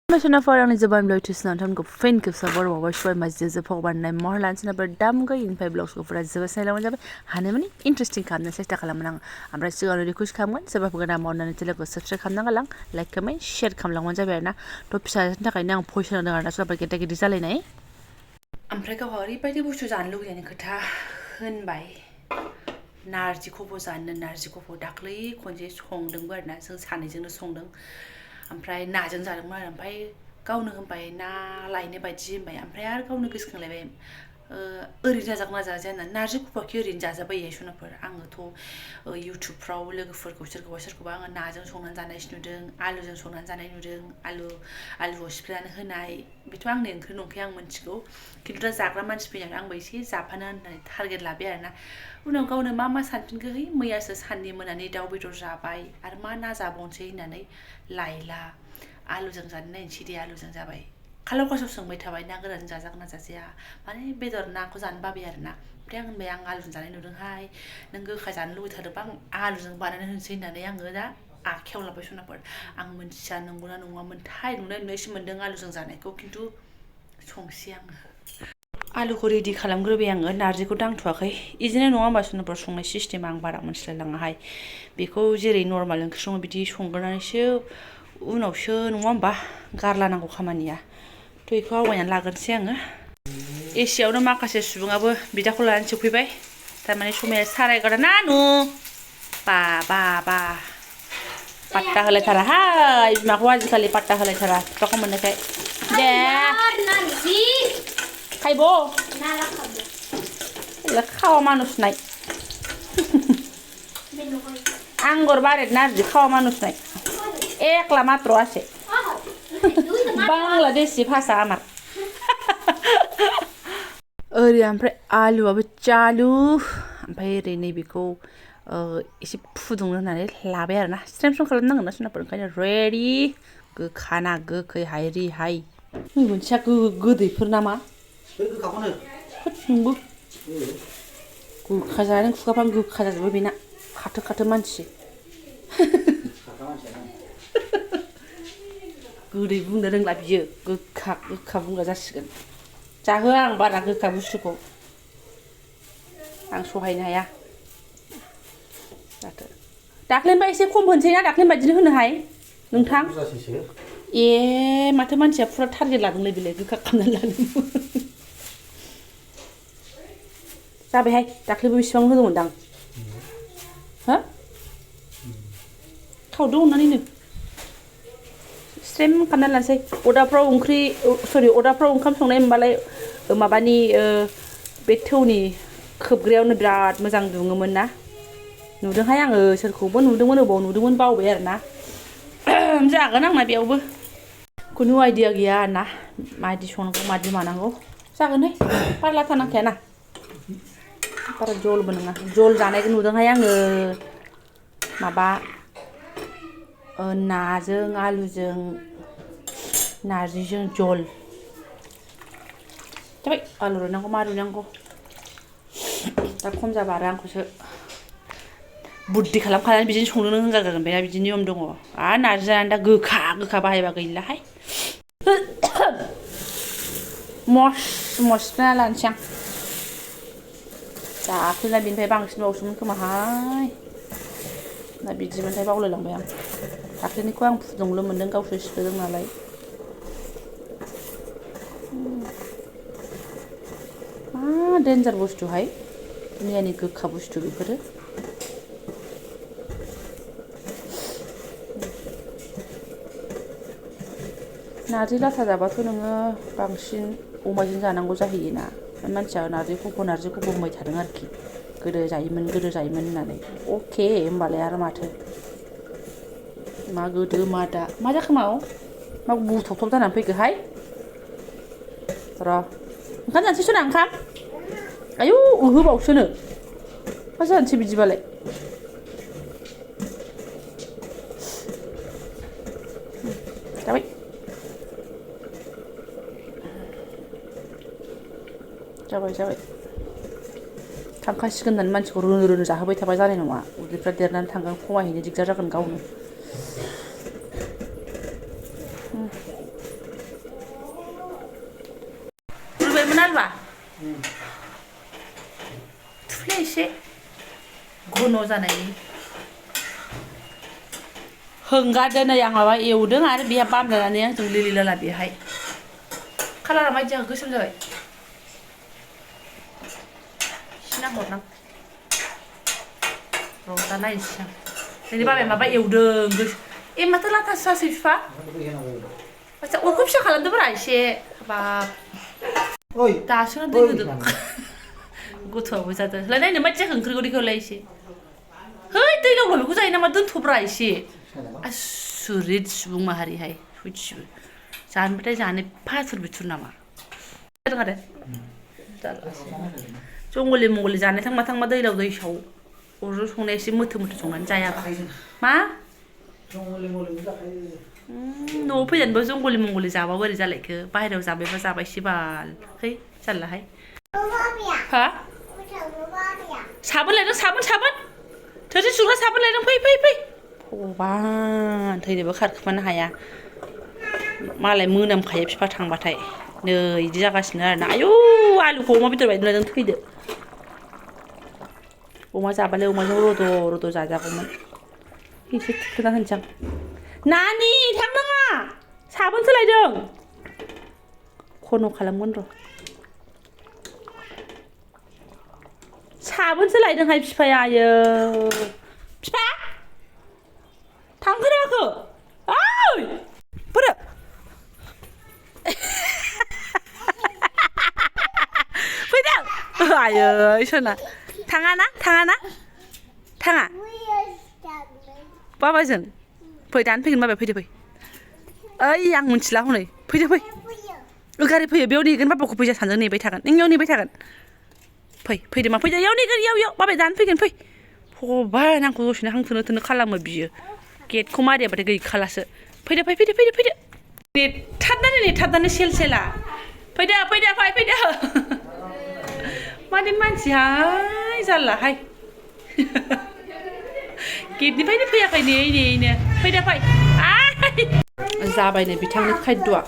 Masana farang ni Jobanivlog tisna tamko fan ke sabar bawa shoi masjid je phok ban nai mohlan sina ber dam ga in pay blogs ko fura je sai lawan jabe hane mani interesting kamna sesta kalamang amra sigaw request kamgan sebab gana monna tele ko subscribe kamna galang like comment share kamlang wan jabe na to pisa takai nang poison na na sabar geta gedi salai nai amra ka hori baidi bustu jan lug yani kota होनबाय नारजिखौबो जानो नारजिखौबो दाख्लै खनसे संदोंबो आरोना जों सानैजोंनो संदों ओमफ्राय नाजों जादोंमोन आरो ओमफ्राय गावनो होनबाय ना लायनो बायदि होनबाय ओमफ्राय आरो गावनो गोसोखांलायबाय ओरैनो जाजागोन ना जाजाया होनना नारजि खफाखि ओरैनो जाजाबायो सनाफोर आङोथ' इउटुबफ्राव लोगोफोरखौ सोरखौबा आङो नाजों संनानै जानाय नुदों आलुजों संनानै जानाय नुदों आलुआव सिफ्लेनानै होनाय बेथ' आंनि ओंख्रि नंखाया आं मिथिगौ खिन्थु दा जाग्रा मानसि फैनानै आंबो एसे जाफानो होननानै टारगेट लाबाय आरोना उनाव गावनो मा सानफिनखो है मैयासो साननि मोनानि दाउ बेदर जाबाय आरो मा ना जाबावनोसै होननानै लायला आलुजों जानो नायनोसै दे आलुजों जाबाय खालाव खासाव सोंबाय थाबाय ना गोरान जाजागोन ना जाजाया माने बेदर नाखौ जानो बाबाय आरोना ओमफ्राय आं होनबाय आं आलुजों जानाय नुदोंहाय नों गोखा जानो लुबैथारोबा आं आलुजों बानायनानै होनोसै होननानै आङो दा आखायाव लाबाय सनाफोर आं मिथिया नंगौना नङामोनथाय नुनायसो मोन्दों आलुजों जानायखौ खिन्थु संसै आङो आलुखौ रेडि खालामग्रोबाय आङो नारजिखौ दांथ'वाखै इदिनो नङा होमबा सनाफोर संनाय सिस्टेमा आं बारा मोनथिलायलाङाहाय बेखौ जेरै नर्माल ओंख्रि सङो बिदि संग्रोनानैसो उनावसो नङा होमबा गारलानांगौ खामानिया थ' बेखौ आवगायनानै लाग्रोनोसै आङो एसेयावनो माखासे सुबुङाबो बिदाखौ लानानै सफैबाय थारमाने समाया सारायगारा नानु बा पात्ता होलायथाराहाय बिमाखौ आजिखालि पात्ता होलायथारा बिफाखौ मोननायखाय दे खायब' खावा मानुस नाय आंगुर बारेद नारजि खावा मानुस नाय एकला मात्र आसे बांलादेशी भाषा आमार ओरै ओमफ्राय आलुआबो चालु ओमफ्राय ओरै नैबेखौ एसे फुदुंनो होननानै लाबाय आरोना स्रेम खालामनांगोन ना सनाफोर ओंखायनो रेडि गोखाना गोखै हायरि हाय मोनसेया गोदैफोर नामा नोंबो गोखा जानो खुगाफ्रां गोखा जाजोबो बेना खाथो मानसि गोदै बुंनो रोंला बियो गोखा बुंग्रा जासिगोन जाहो आं बारा गोखा बुस्थुखौ आं सहायनो हाया जाथो दाख्लैनिबा एसे खम होनसै ना दाख्लैनि बायदिनो होनोहाय नोंथां ए माथो मानसिया फुरा टारगेट लादोंलै बेलाय गोखा खालामनानै लादों जाबायहाय दाख्लैबो बेसेबां होदोंमोनदां हो खावदो अननानैनो स्रेम खालामनानै लानोसै अरदाबफ्राव ओंखाम संनाय मोनबालाय माबानि बे थौनि खोबग्रायावनो बिराद मोजां दुङोमोन ना नुदोंहाय आङो सोरखौबो नुदोंमोन अबाव नुदोंमोन बावबाय आरोना जागोन आंना बेयावबो खुनु आइडिया गैया आरोना मादि संनांगौ मादि मानांगौ जागोनहाय बारा लाथा नांखायाना बारा जलबो नङा जल जानायखौ नुदोंहाय आङो माबा नाजों आलुजों नारजिजों जल जाबाय आलु रुनांगौ मा रुनांगौ दा खम जाबा आरो आंखौसो बुद्धि खालामखानानै बिदिनो संनो होनजागोन बेना बिदि नियम दङ आरो नारजि जानानै दा गोखा बाहायबा गैलाहाय मस सिफ्लेना लानोसै आं दाख्लैना बिनिफ्राय बांसिन बावसोमोन खोमाहाय दा बिदिमोनथाय बावलायलांबाय आं दाख्लैनिखौ आं फुदुंल' मोन्दों गावसो सिफ्लेदों नालाय मा डेन्जार बुस्थुहाय मैयानि गोखा बुस्थु बेफोरो नारजि लाथा जाबाथ' नोङो बांसिन अमाजों जानांगौ जाहैयोना मानसिया नारजिखौ बुंबाय थादों आरोखि गोदो जायोमोन होननानै अके होमबालाय आरो माथो मा गोदो मा दा मा जाखो मा बुथब जानानै फैखोहाय र' ओंखाम जानोसै सना ओंखाम आयौ होबावसोनो मा जानोसै बिदिबालाय जाबाय थांखासिगोन होननानै मानसिखौ रोनो जाहोबाय थाबा जानाय नङा उदैफ्रा देरनानै थांगोन खमायहैनो दिगदार जागोन गावनो खालामोन आलुआ थुफ्ले एसे घन जानायनि होंगारदो नै आं माबा एवदों आरो बेहा बामलानानै आंजों लिलि लाला बेहाय कालारा माबायदि जाखो गोसोम जाबाय सिना हरनां र' दा नायनोसै आं नोंनि बाबाया माबा एवदों ए माथो लाथासो जासै बिफा आच्छा अरखौ फिसा खालामदोब्रा एसे हाबाब दासो दै होदों गथ'आबो जादों नायनो माबायदि जाखो ओंख्रिखौ दैखौलाय एसे है दै लावला बेखौ जायो नामा दोनथ'ब्रा एसे आसुरित सुबुं माहारिहाय सयथिबो जानोबाथाय जानो फाथुर बिथुर नामा जादों आरो जंगलि मंगलि जानाय थांबा थांबा दैलाव दैसाव अरजों संनाया एसे मोथो मोथो संनानै जायाबा मा न'आव फैनानैबो जंगलि मंगलि जाबा बोरै जालायखो बाहेरायाव जाबायबा जाबायसै बाल है जारलाहाय हा साबोन लायदों साबोन थोरसि सुग्रा साबोन लायदों फै भगबान थैनोबो खारखोमानो हाया मालाय मोनामखायो बिफा थांबाथाय नै इदि जागासिनो आरोना आयौ आलुखौ अमा बेदर बायदि नुदों थैदो अमा जाबालाय अमाजों रद' जाजागौमोन एसे थुखोना होनसां नानि थांनाङा साबोन सोलायदों खन' खालामगोन र' साबोन सोलायदोंहाय बिफाया आयो बिफा थांफेराखै ओइ बोरो फैदों आयै सना थाङा बाबाजों फै दानो फैगोन बाबाया फैदो फै ओइ आं मिथिला हनै फैदो फै गारि फैयो बेयाव नेगोन बाबाखौ फैसा सानजों नेबाय थागोन नों इयाव नेबाय थागोन फैदो मा फैदो इयाव नेगोन इयाव बाबाया दानो फैगोन फै भगबान आंखौ दसेनो हां थोनो खालामो बियो गेटखौ मारियाबाथाय गैखालासो फैदो नेथाबनानै सेला फैदो माने मानसिहाय जारलाहाय गेटनिफ्रायनो फैयाखै नेयैनो फैदो जाबायनो बिथांनि खायद'आ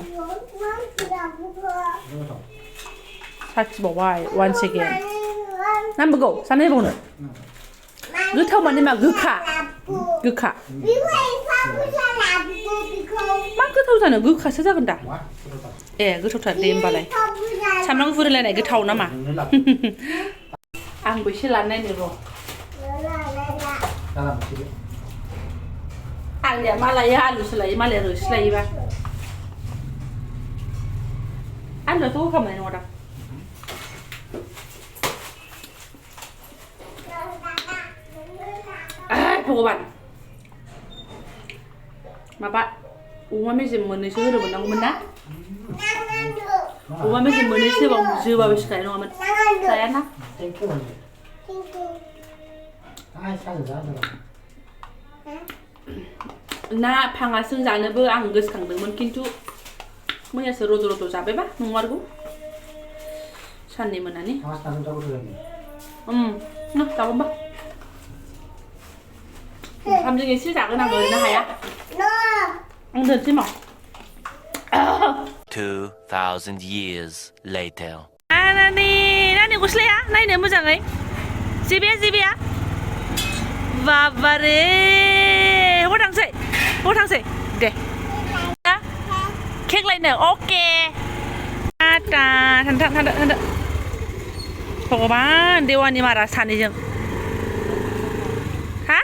साखिबावबाय वान सेकेन्ड नांबावगौ जानाय बावनो गोथाव माने मा गोखा मा गोथाव जानो गोखासो जागोन दा ए गोथावथार दे होमबालाय सामब्राम गुफुर होलायनाय गोथाव नामा आंबो एसे लानाय नायनो र' आंनिया मालाया आलुसो लायो मालाया रोसि लायोबा आलुआथ' होखांनाय नङा दा भगबान माबा अमा मेजेम मोननैसो होनोमोननांगौमोन ना अमा मेजेम मोननैसो जोबाबो सिखानाय नङामोन जायाना ना फाङासजों जानोबो आं गोसोखांदोंमोन खिन्थु मैयासो रद' जाबायबा नंमारगौ साननै मोनानि जागोनबा ओंखामजों एसे जागोन आं ओरैनो हाया आं दोनसै मा 2000 years later नानि गस्लाया नायनो मोजाङै जेबेया बाबारे हर थांसै दे केक लायनो अके थांदो भगबान देवानि मारा सानैजों हा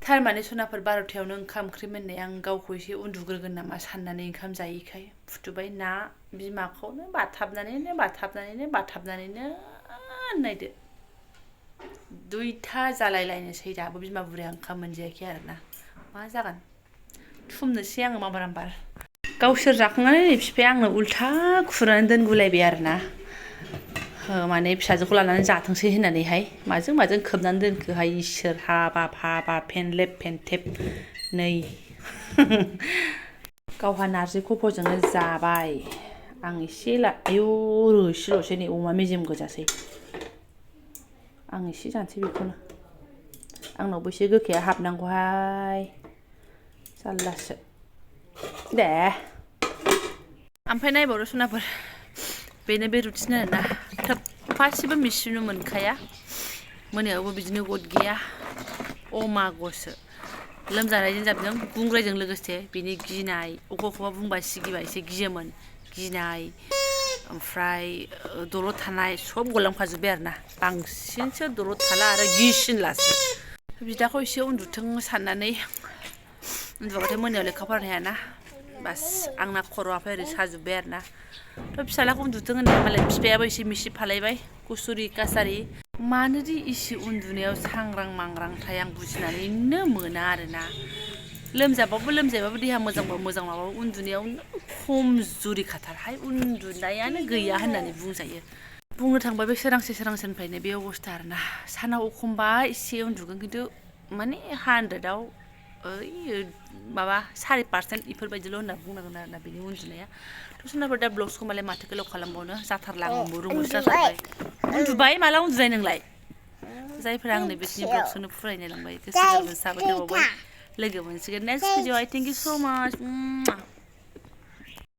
थारमाने सनाफोर 12थायावनो ओंखाम ओंख्रि मोननाय आं गावखौ एसे उन्दुग्रोगोन नामा साननानै ओंखाम जायैखाय फुथुबाय ना बिमाखौनो बाथाबनानैनो नायदो 2था जालायलायनोसै दाबो बिमा बुरैया ओंखाम मोनजायाखै आरोना मा जागोन थुमनोसै आङो माबार गावसोर जाखांनानै नै बिफाया आंनो उल्था खुरनानै दोनगुलायबाय आरोना माने फिसाजोखौ लानानै जाथोंसै होननानैहाय माजों खोबनानै दोनखोहाय इसोर हाबाब फेनलेब फेनथेब नै गावहा नारजि खफ'जोंनो जाबाय आं एसे आयौ रोसिल'सै नै अमा मेजेम गोजासै आं एसे जानोसै बेखौनो आंनावबो एसे गोखाया हाबनांगौहाय जारलासो दे ओमफ्राय नायबावदो सनाफोर बेनो बे रुटिन आरोना थोबफासेबो मिसिनो मोनखाया मोनायावबो बिदिनो गद गैया अमागसो लोमजानायजों जाबजों गुंग्रायजों लोगोसे बिनि गिनाय अबेखौबा बुंबा सिगिबा एसे गियोमोन गिनाय ओमफ्राय दलद थानाय सब गलांफाजोब्बाय आरोना बांसिनसो दलद थाला आरो गिसिनलासो बिदाखौ एसे उन्दुथों साननानै उन्दुबाथाय मोनायाव लेखा फरायनो हायाना बास आंना खर'आ ओरै साजोब्बाय आरोना थ' फिसालाखौ उन्दुथों होननानै मालाय बिफायाबो एसे मिसिब फालायबाय कुसुरि कासारि मानोदि इसे उन्दुनायाव सांग्रां मांग्रांथाय आं बुजिनानैनो मोना आरोना लोमजाबाबो देहा मोजांबाबो मोजां माबाबो उन्दुनायावनो खमजुरिखाथारहाय उन्दुनायानो गैया होननानै बुंजायो बुंनो थांबा बे सोरांसेनिफ्रायनो बे अबस्था आरोना सानाव एखमबा एसे उन्दुगोन खिन्थु माने 100आव ओइ माबा 4% इफोरबायदिल' होनना बुंनांगोन आरोना बेनि उन्दुनाया थ' सोरनाफोर दा ब्लग्सखौ मालाय माथो गोलाव खालामबावनो जाथारला आं रुमुसो जाथारबाय उन्दुबाय माला उन्दुनाय नोंलाय जायफोरा आंनो बिसिनि ब्लग्सखौनो फरायनो लांबाय गोसो गोरबो साबायखर बावबाय लोगो मोनसिगोन नेक्स्ट भिडिअ' थेंक इउ स' माच